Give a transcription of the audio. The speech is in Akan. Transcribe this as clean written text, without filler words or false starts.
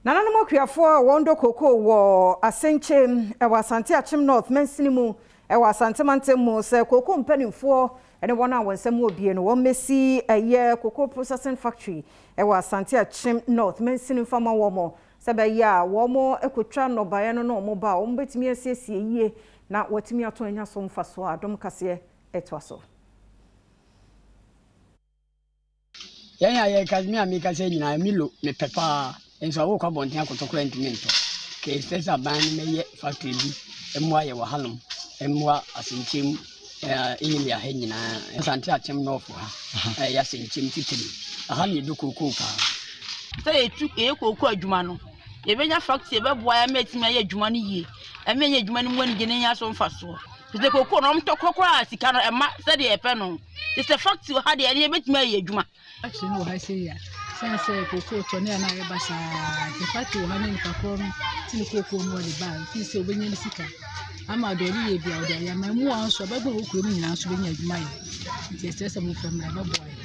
Nananom akuafoɔ a wɔdɔ kookoo wɔ Asenkyem wɔ Asante Akyem North mansini mu wɔ Asante mantam mu sɛ kookoo mpanimfoɔ ne wɔn a wɔn nsam wɔ bie no wɔmmɛsi ɛyɛ cocoa processing factory wɔ Asante Akyem North mansini mfa ma wɔn sɛ ɛbɛyɛ a wɔn kɔtwa nnɔbaeɛ no na wɔn ba a wɔbɛtumi asiesie yie na wɔatumi atɔn anya so mfasoɔ. Adom kaseɛ ɛtoa so. Yɛn a yɛka me a meka sɛ nyinaa Milo mepɛ paa nso a wokɔ abɔnten akɔtɔ koraa ntumi ntɔ. Ka ɛsɛ sɛ aban no mɛyɛ factory bi mmoa yɛ wɔ hanom mmoa Asenkyem area ha nyinaa Asante Akyem North ha ɛyɛ Asenkyem titiri aha na yɛdɔ kookoo paa. Sɛ yɛtu yɛyɛ kookoo adwuma no yɛbɛnya factory ɛbɛboa yɛn ama yɛatumi ayɛ adwuma no yie ɛma yɛnya adwuma no mu anigye na yɛnya so mfasoɔ. Te sɛ kookoo no wɔtɔ koraa sika no ɛma sɛdeɛ yɛpɛ no. Te sɛ factory wɔ ha deɛ ɛne yɛbɛtumi ayɛ adwuma. Factory no wɔ ha sei a, sɛne sɛ kookoo tɔ ne a na ayɛ basaa nti factory wɔ ha na nipa korɔ no te ne kookoo no ɔde ba a mfii sɛ ɔbɛnya ne sika ama deɛ ɔde yɛ bi a ɔde ayɛ ama mmoa nso ɔbɛbɔ wɔ kurom nyinaa nso bɛnya adwuma yɛ nti ɛsɛ sɛ momfa mmra ɛbɛboa yɛ.